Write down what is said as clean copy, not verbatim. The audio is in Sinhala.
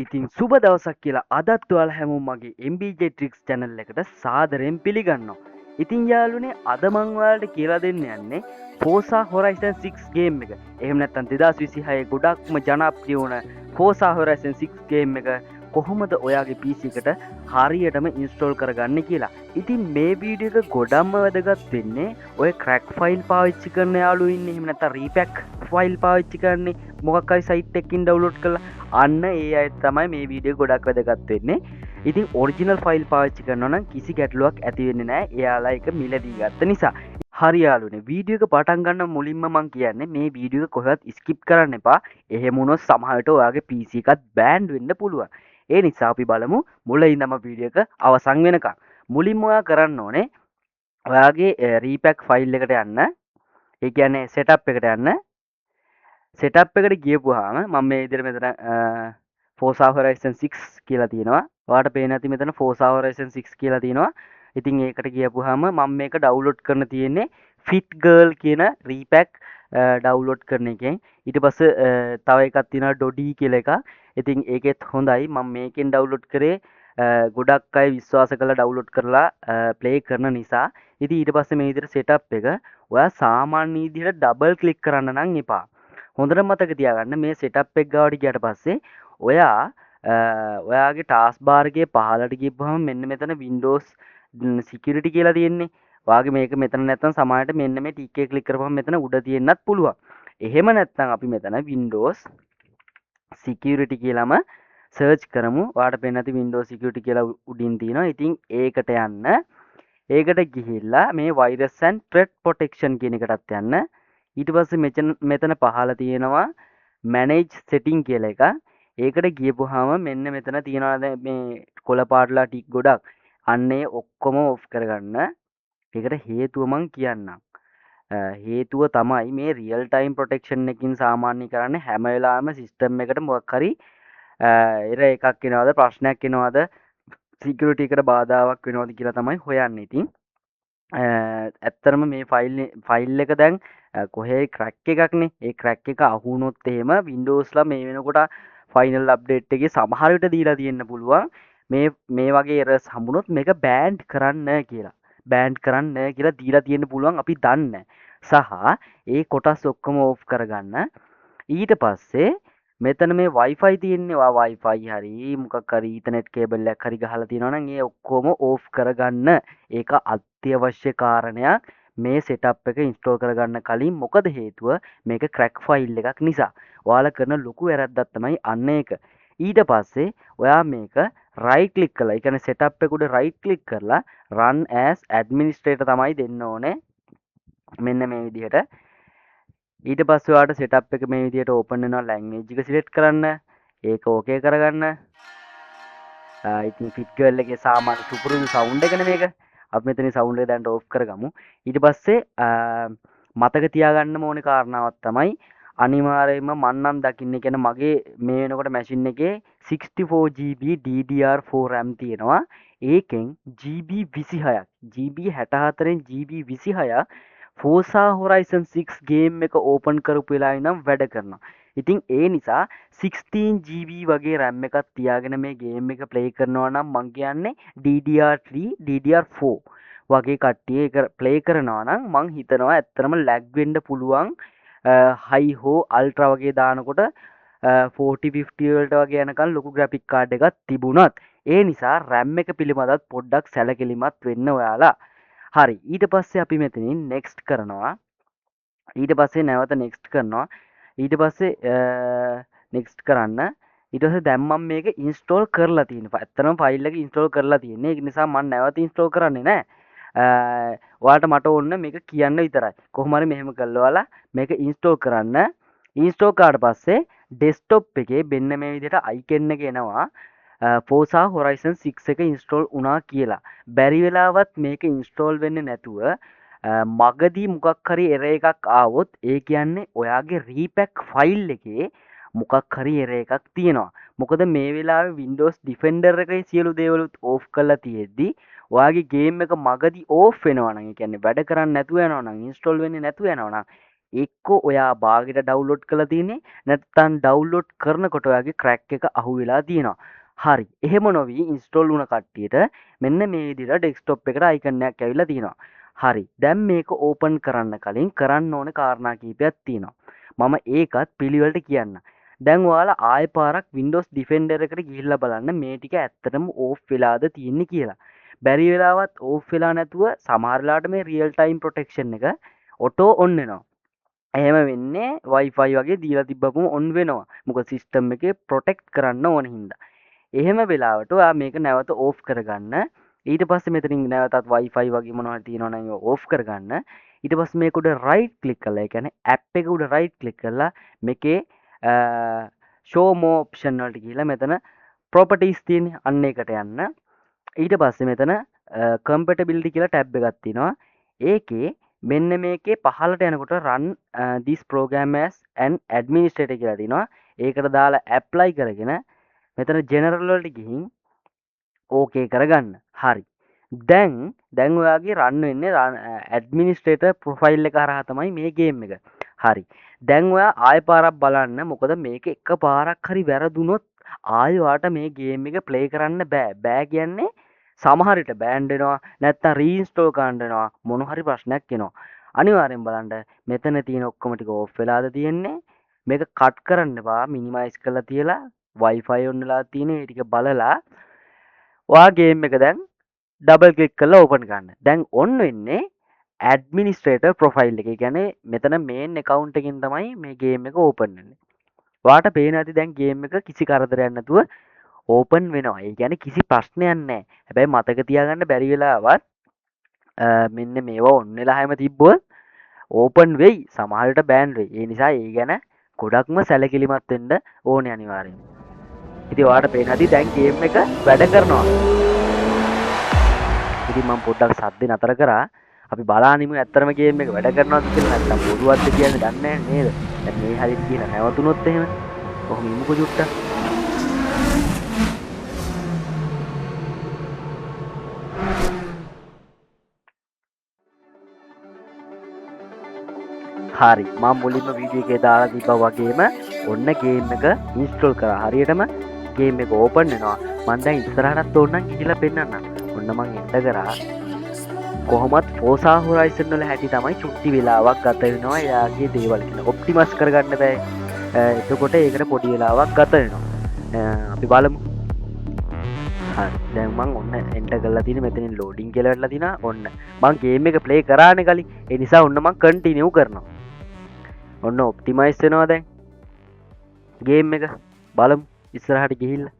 ඉතින් සුබ දවසක් කියලා අදත් ඔයාලා හැමෝම මගේ MBJ Tricks channel එකට සාදරයෙන් පිළිගන්නවා. ඉතින් යාළුවනේ, අද මං ඔයාලට කියලා දෙන්න යන්නේ Forza Horizon 6 game එක. එහෙම නැත්නම් 2026 ගොඩක්ම ජනප්‍රිය වුණ Forza Horizon 6 game එක කොහොමද ඔයාගේ PC එකට හරියටම ඉන්ස්ටෝල් කරගන්න කියලා. ඉතින් මේ වීඩියෝ එක ගොඩක්ම වැදගත් වෙන්නේ ඔය ක්‍රැක් ෆයිල් පාවිච්චි කරන යාළුවෝ ඉන්නේ. එහෙම නැත්නම් රීපැක් ෆයිල් පාවිච්චි කරන්නේ මොකක් හරි සයිට් එකකින් ඩවුන්ලෝඩ් කරලා, අන්න ඒ අය තමයි මේ වීඩියෝ ගොඩක් වැදගත් වෙන්නේ. ඉතින් ඔරිජිනල් ෆයිල් පාවිච්චි කරනවා නම් කිසි ගැටලුවක් ඇති වෙන්නේ නැහැ, එයාලා ඒක මිලදී ගත්ත නිසා. හරි යාළුවනේ, වීඩියෝ එක පටන් ගන්න මුලින්ම මං කියන්නේ මේ වීඩියෝ එක කොහෙවත් ස්කිප් කරන්න එපා. එහෙම වුණොත් සමහර විට ඔයාගේ PC එකත් බෑන්ඩ් වෙන්න පුළුවන්. ඒ නිසා අපි බලමු මුල ඉඳන්ම වීඩියෝ එක අවසන් වෙනකම්. මුලින්ම ඔයා කරන්න ඕනේ ඔයාගේ රීපැක් ෆයිල් එකට යන්න. ඒ කියන්නේ සෙටප් එකට යන්න. සෙටප් එකට ගියපුවාම මම මේ විදිහට මෙතන Forza Horizon 6 කියලා තියෙනවා. ඔයාලට පේන ඇති මෙතන Forza Horizon 6 කියලා තියෙනවා. ඉතින් ඒකට ගියපුවාම මම මේක ඩවුන්ලෝඩ් කරන තියෙන්නේ Fit Girl කියන රීපැක් ඩවුන්ලෝඩ් කරන එකෙන්. ඊට පස්සේ තව එකක් තියෙනවා Doddy කියලා එකක්. ඉතින් ඒකෙත් හොඳයි. මම මේකෙන් ඩවුන්ලෝඩ් කරේ ගොඩක් අය විශ්වාස කරලා ඩවුන්ලෝඩ් කරලා ප්ලේ කරන නිසා. ඉතින් ඊට පස්සේ මේ විදිහට සෙටප් එක ඔයා සාමාන්‍ය විදිහට ඩබල් ක්ලික් කරන්න නම් එපා. හොඳට මතක තියාගන්න, මේ සෙටප් එක ගාවට ගියාට පස්සේ ඔයා ඔයාගේ ටාස්ක් බාර් එකේ පහළට ගිහපුවම මෙන්න මෙතන Windows Security කියලා තියෙන්නේ. ඔයාගේ මේක මෙතන නැත්තම් සමහරවිට මෙන්න මේ ටික් එක ක්ලික් කරපුවම මෙතන උඩ තියෙන්නත් පුළුවන්. එහෙම නැත්තම් අපි මෙතන Windows Security කියලාම සර්ච් කරමු. ඔයාලට පේන ඇති Windows Security කියලා උඩින් තියෙනවා. ඉතින් ඒකට යන්න. ඒකට ගිහිල්ලා මේ Virus and Threat Protection කියන එකටත් යන්න. ඊට පස්සේ මෙතන මෙතන පහළ තියෙනවා Manage Setting කියලා එකක්. ඒකට ගියපුවාම මෙන්න මෙතන තියෙනවා දැන් මේ කොළ පාටලා ටික ගොඩක්. අන්න ඒ ඔක්කොම ඔෆ් කරගන්න. ඒකට හේතුව මං කියන්නම්. හේතුව තමයි මේ රියල් ටයිම් ප්‍රොටෙක්ෂන් එකකින් සාමාන්‍ය කරන්නේ හැම වෙලාවෙම සිස්ටම් එකට මොකක් හරි එරර් එකක් එනවද, ප්‍රශ්නයක් එනවද, සිකියුරිටි එකට බාධාවක් වෙනවද කියලා තමයි හොයන්නේ. ඉතින් ඇත්තටම මේ ෆයිල් ෆයිල් එක දැන් කොහේ ක්‍රැක් එකක්නේ. ඒ ක්‍රැක් එක අහු වුණොත් එහෙම Windows ලා මේ වෙනකොට ෆයිනල් අප්ඩේට් එකේ සමහර විට දීලා තියෙන්න පුළුවන් මේ මේ වගේ එරර්ස් හම්බුනොත් මේක බෑන්ඩ් කරන්න කියලා. බෑන්ඩ් කරන්න කියලා දීලා තියෙන්න පුළුවන්, අපි දන්නේ. සහ ඒ කොටස් ඔක්කොම ඕෆ් කරගන්න. ඊට පස්සේ මෙතන මේ Wi-Fi තියෙන්නේ. ඔයා Wi-Fi හරි මොකක් හරි ඊතර්නෙට් කේබල් එකක් හරි ගහලා තියෙනවා නම් ඒ ඔක්කොම ඕෆ් කරගන්න. ඒක අත්‍යවශ්‍ය කාරණයක් මේ සෙටප් එක ඉන්ස්ටෝල් කරගන්න කලින්. මොකද හේතුව මේක ක්‍රැක් ෆයිල් එකක් නිසා. ඔයාලා කරන ලොකු වැරැද්දක් තමයි අන්න ඒක. ඊට පස්සේ ඔයා මේක රයිට් ක්ලික් කරලා, ඒ කියන්නේ සෙටප් එක උඩ රයිට් ක්ලික් කරලා run as administrator තමයි දෙන්න ඕනේ මෙන්න මේ විදිහට. ඊට පස්සේ ඔයාලට සෙටප් එක මේ විදිහට ඕපන් වෙනවා. ලැන්ග්වේජ් එක සිලෙක්ට් කරන්න. ඒක ඕකේ කරගන්න. ඉතින් ෆිට් ගර්ල් එකේ සාමාන්‍ය සුපුරුදු සවුන්ඩ් එකනේ මේක. අපි මෙතනින් සවුන්ඩ් එක දැන් ඕෆ් කරගමු. ඊට පස්සේ මතක තියාගන්න ඕනේ කාරණාවක් තමයි අනිවාර්යයෙන්ම මං නම් දකින්නේ කියන්නේ මගේ මේ වෙනකොට මැෂින් එකේ 64 GB DDR4 RAM තියෙනවා. ඒකෙන් GB 26ක්, GB 64න් GB 26ක් Forza Horizon 6 game එක ඕපන් කරපු වෙලාවේ ඉඳන් වැඩ කරනවා. ඉතින් ඒ නිසා 16 GB වගේ RAM එකක් තියාගෙන මේ ගේම් එක ප්ලේ කරනවා නම්, මං කියන්නේ DDR3 DDR4 වගේ කට්ටිය ඒක ප්ලේ කරනවා නම්, මං හිතනවා ඇත්තටම ලැග් වෙන්න පුළුවන්. හයි හෝ අල්ට්‍රා වගේ දානකොට 40 50 වලට වගේ යනකම් ලොකු ග්‍රැෆික් කාඩ් එකක් තිබුණත්. ඒ නිසා RAM එක පිළිබඳවත් පොඩ්ඩක් සැලකිලිමත් වෙන්න ඔයාලා. හරි, ඊට පස්සේ අපි මෙතනින් නෙක්ස්ට් කරනවා. ඊට පස්සේ නැවත නෙක්ස්ට් කරනවා. ඊට පස්සේ නෙක්ස්ට් කරන්න. ඊට පස්සේ දැන් මම මේක ඉන්ස්ටෝල් කරලා තියෙනවා. ඇත්තටම ෆයිල් එක ඉන්ස්ටෝල් කරලා තියෙන්නේ. ඒක නිසා මම නැවත ඉන්ස්ටෝල් කරන්නේ නෑ. ඔයාලට මට ඕන මේක කියන්න විතරයි. කොහොම හරි මෙහෙම කරලා ඔයාලා මේක ඉන්ස්ටෝල් කරන්න. ඉන්ස්ටෝල් කරාට පස්සේ ඩෙස්ක්ටොප් එකේ මෙන්න මේ විදිහට අයිකන් එක එනවා Forza Horizon 6 එක ඉන්ස්ටෝල් වුණා කියලා. බැරි වෙලාවත් මේක ඉන්ස්ටෝල් වෙන්නේ නැතුව මගදී මොකක් හරි එරර් එකක් ආවොත්, ඒ කියන්නේ ඔයාගේ රීපැක් ෆයිල් එකේ මොකක් හරි එරර් එකක් තියෙනවා. මොකද මේ වෙලාවේ Windows Defender එකේ සියලු දේවලුත් ඕෆ් කරලා තියෙද්දි ඔයාගේ ගේම් එක මගදී ඕෆ් වෙනවා නම්, ඒ කියන්නේ වැඩ කරන්නේ නැතුව යනවා නම්, ඉන්ස්ටෝල් වෙන්නේ නැතුව යනවා නම් එක්කෝ ඔයා බාගෙට ඩවුන්ලෝඩ් කරලා තියෙන්නේ, නැත්නම් ඩවුන්ලෝඩ් කරනකොට ඔයාගේ ක්‍රැක් එක අහුවෙලා තියෙනවා. හරි. එහෙම නොවි ඉන්ස්ටෝල් වුණ කට්ටියට මෙන්න මේ විදිහට ඩෙස්ක්ටොප් එකට අයිකන් එකක් ඇවිල්ලා තියෙනවා. හරි. දැන් මේක ඕපන් කරන්න කලින් කරන්න ඕන කාරණා කිහිපයක් තියෙනවා. මම ඒකත් පිළිවෙලට කියන්න. දැන් ඔයාලා ආයෙ පාරක් Windows Defender එකට ගිහිල්ලා බලන්න මේ ටික ඇත්තටම ඕෆ් වෙලාද තියෙන්නේ කියලා. බැරි වෙලාවත් ඕෆ් වෙලා නැතුව සමහර වෙලාවට මේ රියල් ටයිම් ප්‍රොටෙක්ෂන් එක ඔටෝ ඔන් වෙනවා. එහෙම වෙන්නේ Wi-Fi වගේ දීලා තිබ්බපුම ඔන් වෙනවා. මොකද සිස්ටම් එකේ ප්‍රොටෙක්ට් කරන්න ඕන හින්දා. එහෙම වෙලාවට ඔයා මේක නැවත ඕෆ් කරගන්න. ඊට පස්සේ මෙතනින් නැවතත් Wi-Fi වගේ මොනවා හරි තියෙනවා නම් ඒවා ඕෆ් කරගන්න. ඊට පස්සේ මේක උඩ රයිට් ක්ලික් කරලා, ඒ කියන්නේ ඇප් එක උඩ රයිට් ක්ලික් කරලා මේකේ show more option වලට ගිහිල්ලා මෙතන properties තියෙන්නේ, අන්න ඒකට යන්න. ඊට පස්සේ මෙතන compatibility කියලා ටැබ් එකක් තියෙනවා. ඒකේ මෙන්න මේකේ පහළට යනකොට run this program as an administrator කියලා තියෙනවා. ඒකට දාලා apply කරගෙන මෙතන general වලට ගිහින් ඕකේ කරගන්න. හරි. දැන් ඔයාගේ රන් වෙන්නේ ඇඩ්මිනිස්ට්‍රේටර් ප්‍රොෆයිල් එක හරහා තමයි මේ ගේම් එක. හරි. දැන් ඔයා ආයෙ පාරක් බලන්න, මොකද මේක එක පාරක් හරි වැරදුනොත් ආයෙ ඔයාට මේ ගේම් එක ප්ලේ කරන්න බෑ. බෑ කියන්නේ සමහර විට බෑන් වෙනවා, නැත්නම් රීඉන්ස්ටෝල් කරන්න වෙනවා, මොන හරි ප්‍රශ්නයක් එනවා. අනිවාර්යෙන් බලන්න මෙතන තියෙන ඔක්කොම ටික ඕෆ් වෙලාද තියෙන්නේ. මේක කට් කරන්න එපා, මිනිමයිස් කරලා තියලා Wi-Fi on වෙලා තියෙන ඒ ටික බලලා ඔයා ගේම් එක දැන් ඩබල් ක්ලික් කරලා ඕපන් කරන්න. දැන් ඔන් වෙන්නේ ඇඩ්මිනිස්ට්‍රේටර් ප්‍රොෆයිල් එක. ඒ කියන්නේ මෙතන මේන් ඇකවුන්ට් එකෙන් තමයි මේ ගේම් එක ඕපන් වෙන්නේ. ඔයාට පේනවා ඇති දැන් ගේම් එක කිසි කරදරයක් නැතුව ඕපන් වෙනවා. ඒ කියන්නේ කිසි ප්‍රශ්නයක් නැහැ. හැබැයි මතක තියාගන්න බැරි වෙලාවත් මෙන්න මේවා ඔන් වෙලා හැම තිබ්බොත් ඕපන් වෙයි, සමහර විට බෑන් වෙයි. ඒ නිසා ඒ ගැන ගොඩක්ම සැලකිලිමත් වෙන්න ඕනේ අනිවාර්යයෙන්. ඉතින් ඔයාට පේනවා ඇති දැන් ගේම් එක වැඩ කරනවා. ඉතින් මම පොඩ්ඩක් සද්දේ නතර කරා. අපි බලානිමු ඇත්තටම ගේම් එක වැඩ කරනවද කියලා, නැත්නම් බොරුවක්ද කියන්නේ දන්නේ නැහැ නේද? දැන් මේ හරියට කියලා නැවතුනොත් එහෙම කොහොම ඉමුකෝ චුට්ටක්. හරි, මම මුලින්ම වීඩියෝ එකේ දාලා තිබ්බා වගේම ඔන්න ගේම් එක ඉන්ස්ටෝල් කරා. හරියටම ගේම් එක ඕපන් වෙනවා. මං දැන් ඉස්සරහටත් ඕනනම් ගිහිල්ලා පෙන්නන්නම්. ඔන්න මං එන්ටර් කරා. කොහොමත් Forza Horizon වල හැටි තමයි චුට්ටි වෙලාවක් ගත වෙනවා එයාගේ දේවල් කියලා. ඔප්ටිමයිස් කරගන්න බෑ. එතකොට ඒකට පොඩි වෙලාවක් ගත වෙනවා. අපි බලමු. හරි, දැන් මං ඔන්න එන්ටර් කරලා තියෙන මෙතනින් ලෝඩින් කියලා වැටලා තිනා. ඔන්න මං ගේම් එක ප්ලේ කරානේ කලින්. ඒ නිසා ඔන්න මං කන්ටිනියු කරනවා. ඔන්න ඔප්ටිමයිස් වෙනවා දැන් ගේම් එක. බලමු ඉස්සරහට ගිහිල්ලා.